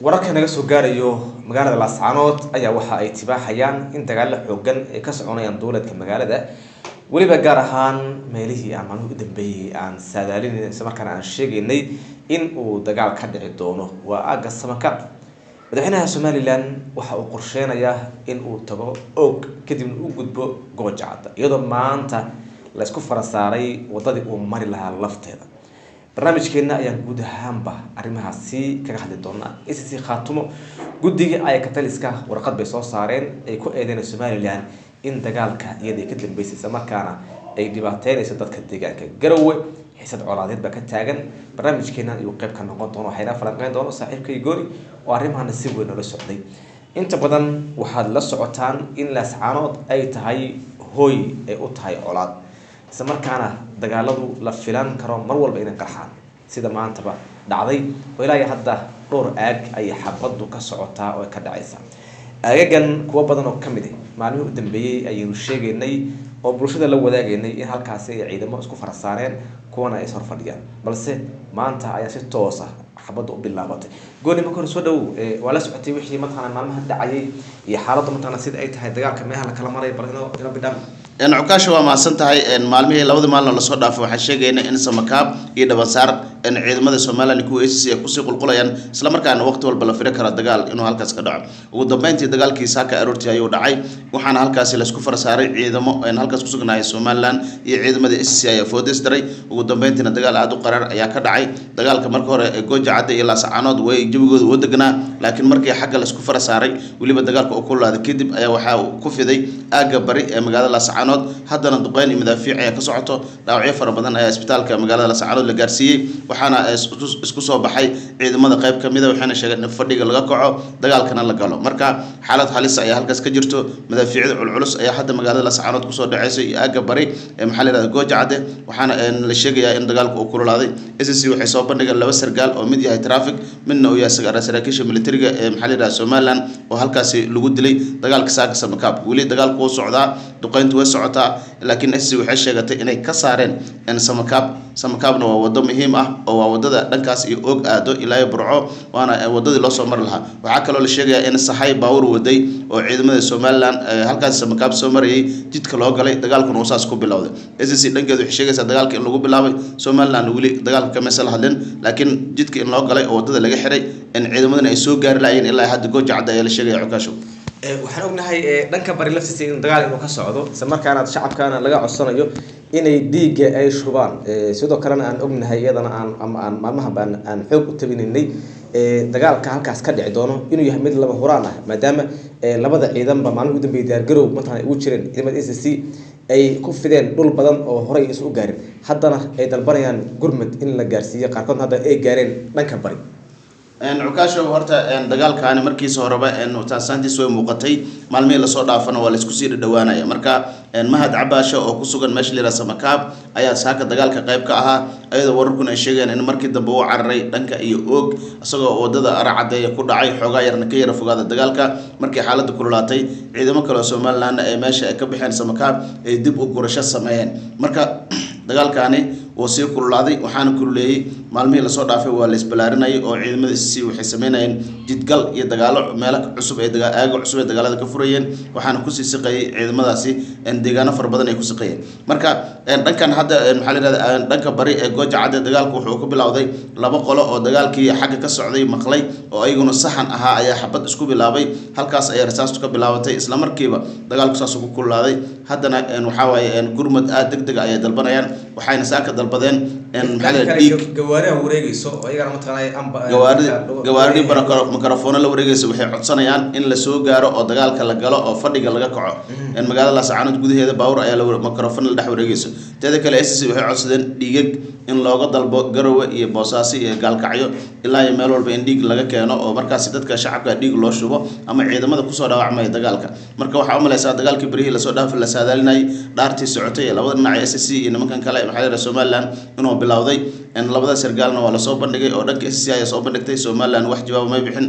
Wararka naga soo gaarayo magaalada Laascaanood ayaa waxa ay tibaaxayaan in dagaalo xoogan ay ka soconayaan dowladka magaalada, weliba gaar ahaan meelihii aan maalmihii u dambeeyey aan saadaalinay isla markaana aan sheegaynay in uu dagaal ka dhici doono, waa aagga Samakaab. Madaxweynaha Somalilan waxa uu qorsheynayaa in uu tago Oog, kadibna u gudbo Gooja Cadda, iyadoo maanta la isku fara saaray wadadii uu mari lahaa lafteeda. Barnaamijkeena ayaan guud ahaanba arrimahaasi kaga hadli doonaa. SSC Khaatumo guddiga ayakataliska warqad bay soo saareen ay ku eedeyn Somalilan in dagaalka iyada ka dambeysay, isla markaana ay dhibaateynayso dadka deegaanka. Garowe xiisad colaadeed baa ka taagan. Barnaamijkeena ayuu qayb ka noqon doono, waxayna falanqeyn doono saaxiibkay Gooni oo arrimahana si weyn noola socday. Inta badan waxaad la socotaan in Laascaanood ay tahay hooy ay u tahay colaad, isla markaana dagaaladu la filan karo mar walba inay qarxaan, sida maantaba dhacday oo ilaa iyo hadda dhowr aag ayay xabaddu ka socotaa oo ka dhacaysa. Aagagan kuwo badan oo kamid ah maalmihii u dambeeyey ayaynu sheegaynay oo bulshada la wadaagaynay in halkaasi ay ciidamo isku fara saareen, kuwana ay is hor fadhiyaan, balse maanta ayaa si toos ah xabadda u bilaabatay. Gooni, marka hore soo dhawow. Waa la socotay wixii mataqaana maalmaha dhacayay iyo xaaladdu mataqaana sida ay tahay, dagaalka meelaha la kala maray, bal inoo bidhaan. Cukaasha, waa mahadsan tahay. Maalmihii labadii maalin lasoo dhaafay waxaan sheegaynay in Samakaab iyo Dhabansaar ciidamada Somalilan kuwa SSC ay kusii qulqulayaan, islamarkaana waqti walba la firi karo dagaal inuu halkaas ka dhaco. Ugu dambeyntii dagaalkii saaka aroortii ayuu dhacay, waxaana halkaasi laisku fara saaray ciidamo halkaas kusugnaaya Somalilan iyo ciidamada SSC ayaa foodis daray. Ugu dambeyntiina dagaal aada u qaraar ayaa ka dhacay. Dagaalka marka hore Gooja Cadda iyo Laascaanood way jabigooda u degnaa, laakiin markii xagga laisku fara saaray, weliba dagaalka uu kululaaday kadib, ayaa waxaa ku fiday aagga bari ee magaalada Laascaanood. Haddana duqeyn iyo madaafiic ayaa ka socoto, dhaawacyo fara badan ayaa isbitaalka magaalada Laascaanood la gaarsiiyey, waxaana isku soo baxay ciidamada qayb ka mida, waxayna sheegeen in fadhiga laga kaco, dagaalkana la galo. Marka xaalad halis ayaa halkaas ka jirto. Madaafiicda culculus ayaa hadda magaalada Laascaanood kusoo dhaceysa iyo aagga bari ee maxaa la yihahda Gooja Cadde, waxaana la sheegayaa in dagaalku uu kululaaday. SSC waxay soo bandhigeen laba sargaal oo mid yahay traffic, midna uu yahay saraakiisha militariga ee maxaa la yihahda Somaliland oo halkaasi lagu dilay dagaalka saaka Samakaab. Weli dagaalku wuu socdaa, duqeyntu way socotaa, laakiin SSC waxay sheegatay inay ka saareen Samakaab. Samakaabna waa wado muhiim ah oo waa wadada dhankaas iyo Oog aado ilaa iyo Burco, waana wadadii loo soo mari lahaa. Waxaa kaloo la sheegayaa in sahay baawur waday oo ciidamada Somalilan halkaas Samakaab soo marayay jidka loo galay, dagaalkuna uu saas ku bilowday. SSC dhankeedu waxay sheegaysaa dagaalka in lagu bilaabay. Somaliland weli dagaalka kamaysa la hadlin, laakiin jidka in loo galay oo wadada laga xiray in ciidamadana ay soo gaari laayeen ilaa hadda Gooja Cadda ayaa la sheegaya, Cukaasho. Waxaan ognahay dhanka bari laftiisa in dagaal inuu ka socdo, isla markaana shacabkana laga codsanayo inay dhiigga ay shubaan. Sidoo kalena aan ognahay iyadana aan ama aan maalmahan aan xoog u tabinaynay dagaalka halkaas ka dhici doono inuu yahay mid lama huraan ah, maadaama labada ciidanba maalmihi u dambeeyay diyaargarow mataqana ay ugu jireen. Ciidamada SSC ay ku fideen dhul badan oo horey aysan u gaarin, haddana ay dalbanayaan gurmad in la gaarsiiyo, qaarkoodna hadda ay gaareen dhanka bari. Cukaasho, horta dagaalkaani markiisa horeba taasaantiis way muuqatay, maalmihii lasoo dhaafana waa laisku sii dhadhawaanaya. Marka Mahad Cabaashe oo ku sugan meesha la yihahda Samakaab ayaa saaka dagaalka qayb ka ahaa, ayadoo wararkuna ay sheegayaan in markii dambe uu cararay dhanka iyo Oog, isagoo wadada Aracadeeya ku dhacay, xoogaa yarna ka yara fogaada dagaalka. Markii xaaladda kululaatay, ciidamo kale oo Somalilandna ee meesha ay ka baxeen Samakaab ay dib u gurasho sameeyeen. Marka dagaalkaani wuu sii kululaaday, waxaana kululeeyey maalmihii lasoo dhaafay waa la isbalaarinayay oo ciidamada SSC waxay sameynayeen jidgal iyo dagaalo meelo cusub ee aaga cusub ee dagaalada ka furayeen, waxaana kusii siqayay ciidamadaasi deegaano fara badan ay ku siqayeen. Marka dhankan hadda maxaa la yihahda dhanka bari ee Gooja Cadde dagaalku wuxuu ku bilowday laba qolo oo dagaalkii xagga ka socday maqlay oo ayaguna saxan ahaa ayaa xabad isku bilaabay, halkaas ayaa rasaastu ka bilaabatay, isla markiiba dagaalku saas ugu kululaaday. Haddana waxaa waaye gurmad aada deg dega ayay dalbanayaan, waxayna saaka dalbadeen maxaa la yihahda dhiig. Gawaariha wareegeyso oo iyagana mataqaana gawaaridi gawaaridii mikrofoono la wareegeysa waxay codsanayaan in lasoo gaaro oo dagaalka la galo oo fadhiga laga kaco. Magaalada Laascaanood gudaheeda baawur ayaa mikrofon la dhex wareegeyso. Teeda kale SSC waxay codsadeen dhiigag in looga dalbo Garowe iyo Boosaaso iyo Gaalkacyo ilaa iyo meel walba in dhiig laga keeno oo markaasi dadka shacabka dhiig loo shubo ama ciidamada kusoo dhaawacmaya dagaalka. Marka waxaa umalaysaa dagaalkii berihii lasoo dhaafi la saadaalinayay, dhaartii socotay ee labada dhinac SSC iyo nimankan kale maxaa la yidhaha Somaliland inuu bilowday. Labada sargaalna waa lasoo bandhigay oo dhanka SSC ayaa soo bandhigtay. Somaliland wax jawaaba may bixin,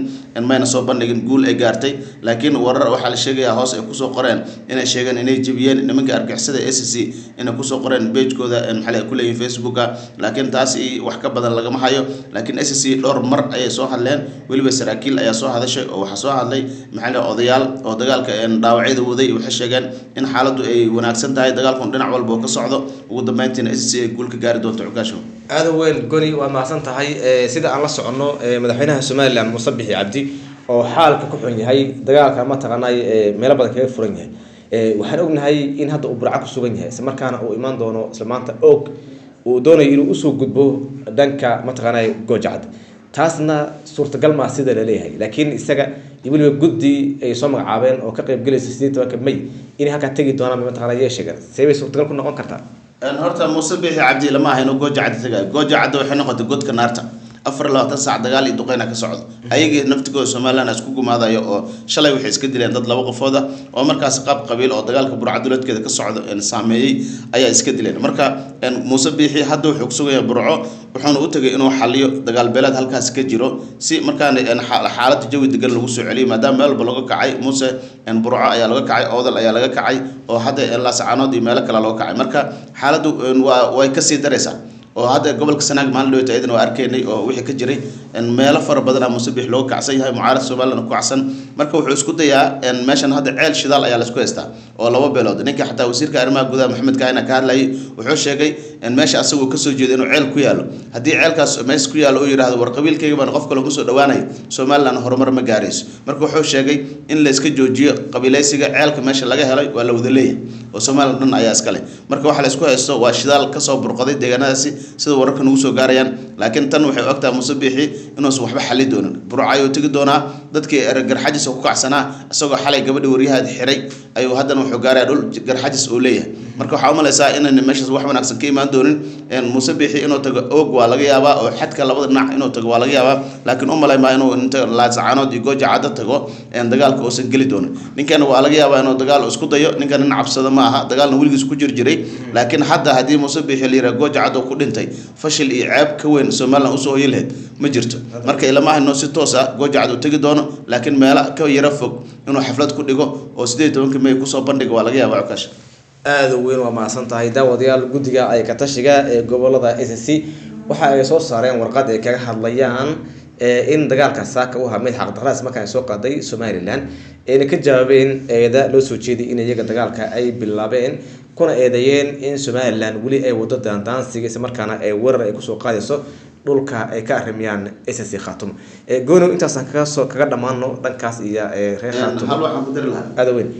mayna soo bandhigin guul ay gaartay, laakiin warar waxaa la sheegayaa hoos ay kusoo qoreen inay sheegeen inay jebiyeen nimanka argixisada SSC, inay kusoo qoreen. qoreen page-kooda maxaa la ku leeyihiin Facebooka, laakiin taas wax ka badan lagama hayo. Laakiin SSC dhowr mar ayay soo hadleen, weliba saraakiil ayaa soo hadashay oo waxaa soo hadlay maxaa la odayaal oo dagaalka dhaawacyada waday. Waxay sheegeen in xaaladdu ay wanaagsan tahay, dagaalkun dhinac walba oo ka socdo, ugu dambeyntiina SSC ay guul ka gaari doonto. Cukaasho. Aada weyn Goni, waa mahadsan tahay. Sida aan la soconno, madaxweynaha Somaliland Muuse Bixi Cabdi oo xaalka ku xun yahay dagaalka mataqaanay meelo badan kaga furan yahay, waxaan ognahay in hadda uu Burco ku sugan yahay, isla markaana uu imaan doono isla maanta Og uu doonayo inuu usoo gudbo dhanka mataqaanay Goojacad. Taasna suurtagal maa sida laleeyahay, laakiin isaga iyo weliba guddi ay soo magacaabeen oo ka qaybgelaysa 18-ka May inay halkaa tegi doonaan mataqaanay yay sheegeen. See bay suurtagal ku noqon kartaa? Horta Muuse Biixi Cabdi lama aha inuu Gooja Cadda tagayo. Gooja Cadda waxay noqotay godka naarta, 24 saac dagaal iyo duqeyna ka socdo. Ayagii naftigooda Somaliland isku gumaadayo oo shalay waxay iska dileen dad laba qofooda oo markaas qaab qabiil oo dagaalka Burcaduleedkeeda ka socdo saameeyey ayaa iska dileen. Marka Muuse Biixi hadda wuxuu kusugayaa Burco, wuxuuna u tegay inuu xaliyo dagaal beeleed halkaas ka jiro, si markaana xaaladda jawi degan lagu soo celiyo, maadaama meel walba looga kacay. Muuse Burco ayaa laga kacay, Oodal ayaa laga kacay, oo hadda Laascaanood iyo meelo kale looga kacay. Marka xaaladdu waa way kasii daraysaa oo hadda gobolka Sanaag maalin dhaweyta ayadana waa arkaynay oo wixii ka jiray. Meelo fara badan Muuse Biix looga kacsan yahay, mucaarad Somaliland ku kacsan. Marka wuxuu isku dayaa meeshan hadda ceel shidaal ayaa laisku haystaa oo laba beelood. Ninka xataa wasiirka arrimaha gudaha Maxamed Kaahina ka hadlayay wuxuu sheegay meesha asagoo kasoo jeeda inuu ceel ku yaalo. Haddii ceelkaas meesha ku yaalo uu yidhaahdo war qabiilkayga baan qof kale kusoo dhawaanayo, Somaliland horumar ma gaarayso. Marka wuxuu sheegay in la iska joojiyo qabiilaysiga, ceelka meesha laga helay waa la wada leeyahay oo Somaliland dhan ayaa iska leh. Marka waxa la isku haysto waa shidaal kasoo burqaday deegaanadaasi, sida wararka nagu soo gaarayaan. Laakiin tan waxay ogtahay Muuse Biixi inuusan waxba xali doonin. Burco ayuu tegi doonaa, dadkii Garxajis oo ku kacsanaa, isagoo xalay gabadhi waryahaad xiray ayuu haddana wuxuu gaarayaa dhul Garxajis uu leeyahay. Marka waxaa umalaysaa inaan meeshaas wax wanaagsan ka imaan doonin. Muuse Biixi inuu tago Og waa laga yaabaa, oo xadka labada dhinac inuu tago waa laga yaabaa, laakiin umalay maa inuu inta Laascaanood iyo Gooja Cadda tago dagaalka uusan geli doonin. Ninkan waa laga yaabaa inuu dagaal isku dayo, ninkan nin cabsada ma aha, dagaalna weligiis ku jir jiray. Laakiin hadda haddii Muuse Biixi la yiraha Gooja Cadda ku dhintay, fashil iyo ceeb ka weyn Somaliland usoo hoyi lahayd ma jirto. Marka ilama ahno si toos ah Gooja Cad uu tegi doono, laakiin meelo ka yaro fog inuu xaflad ku dhigo oo 18-ka May kusoo bandhigo waa laga yaabaa. Cokaash. Aada u weyn, waa mahadsan tahay. Daawadayaal, guddiga ay ka tashiga ee gobolada SSC waxa ay soo saareen warqad ay kaga hadlayaan in dagaalka saaka u ahaa mid xaqdarraas markaan soo qaaday Somaliland, ayna ka jawaabeen eeda loo soo jeeday in iyaga dagaalka ay bilaabeen, kuna eedeeyeen in Somaliland weli ay wado daandaansiga, isla markaana ay weerar ay kusoo qaadayso dhulka ay ka arrimiyaan SSC Khaatumo. Gooni intaasaan kaga soo kaga dhammaano dhankaas iyo reer Khaatumo. Hal waxaan ku dari lahaa. Aada weyn.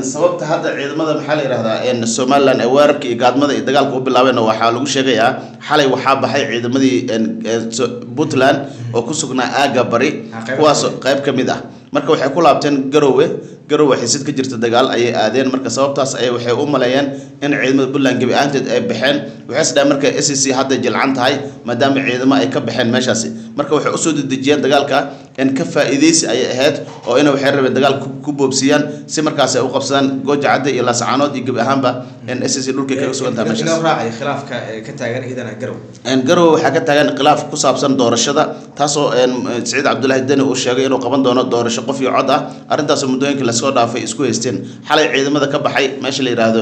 Sababta hadda ciidamada maxaa la yidhahdaa Somaliland ee weerarka iyo gaadmada iyo dagaalka u bilaabeenna waxaa lagu sheegayaa xalay waxaa baxay ciidamadii Puntland oo ku sugnaa aagga bari, kuwaas qayb ka mid ah. Marka waxay ku laabteen Garowe. Garowe xisid ka jirta dagaal ayay aadeen. Marka sababtaas ay waxay u maleeyeen in ciidamada Puntland gebi ahaanteed ay baxeen. Waxay isdhahay marka SSC hadda jilcan tahay maadaama ciidamo ay ka baxeen meeshaasi. Marka waxay usoo dedejiyeen dagaalka in ka faa'iidaysi ayay ahayd, oo ina waxay rabeen dagaal ku boobsiiyaan si markaas ay u qabsadaan Gooja Cadde iyo Laascaanood iyo gebi ahaanba in SSC dhulkay kaga sugan tahay meeshaas. Inoo raacay khilaafka ka taagan idana Garow. Garowe waxaa ka taagan khilaaf ku saabsan doorashada, taasoo Siciid Cabdullaahi Deni uu sheegay inuu qaban doono doorasho qof iyo cod ah. Arrintaasoo muddooyinkii lasoo dhaafay isku haysteen. Xalay ciidamada ka baxay meesha la yidhaahdo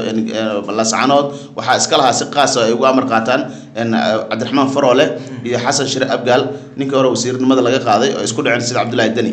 Laascaanood waxaa iska lahaa si qaas ah ay ugu amar qaataan Cabdiraxmaan Faroole iyo Xasan Shire Abgaal, ninkii hore wasiirnimada laga qaaday oo isku dhaceen Siciid Cabdullaahi Deni,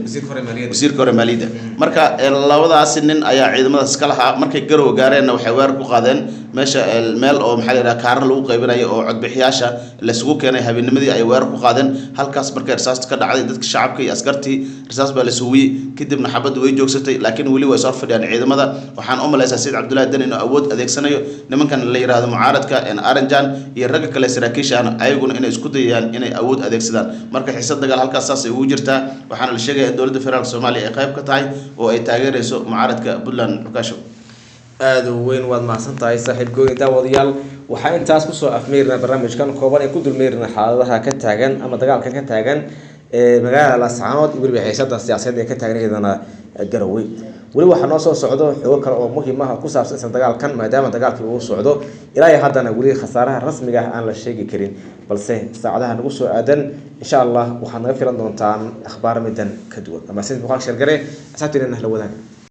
wasiirka hore maaliyadda. Marka labadaasi nin ayaa ciidamadaas iska lahaa. Markay Garowe gaareenna waxay weerar ku qaadeen meesha meel oo maxaa la yidhaha kaarar lagu qaybinayo oo codbixiyaasha laisugu keenay. Habeennimadii ay weerar ku qaadeen halkaas. Markay rasaasta ka dhacday dadka shacabka iyo askartii, rasaas baa la suwiyey, kadibna xabaddu way joogsatay, laakiin weli way soo fadhiyaan ciidamada. Waxaan u malaysaa Sayid Cabdullaahi Deni inuu awood adeegsanayo, nimankan la yidhaahdo mucaaradka Aranjan iyo ragga kale saraakiisha ahna ayaguna inay isku dayayaan inay awood adeegsadaan. Marka xiisad dagaal halkaas saasay ugu jirtaa, waxaana la sheegaya in dowladda federaalka Soomaaliya ay qayb ka tahay oo ay taageerayso mucaaradka Puntland. Cukaasho. Aada u weyn, waad mahadsan tahay saaxiib Gooni. Daawadayaal, waxaa intaas kusoo afmeyrina barnaamijkan kooban ee ku dulmeyrina xaaladaha ka taagan ama dagaalka ka taagan ee magaalada Laascaanood iyo weliba xiisada siyaasadeed ee ka taagan iyadana Garowe. Weli waxaa noo soo socdo xogo kale oo muhiim ah oo ku saabsan isla dagaalkan, maadaama dagaalkii uu socdo ilaa iyo haddana weli khasaaraha rasmiga ah aan la sheegi karin, balse saacadaha nagu soo aadan insha Allah waxaad naga filan doontaan akhbaar midan ka duwan. Ama sid muuqaal sheergare asxaabtiinana la wadaaga.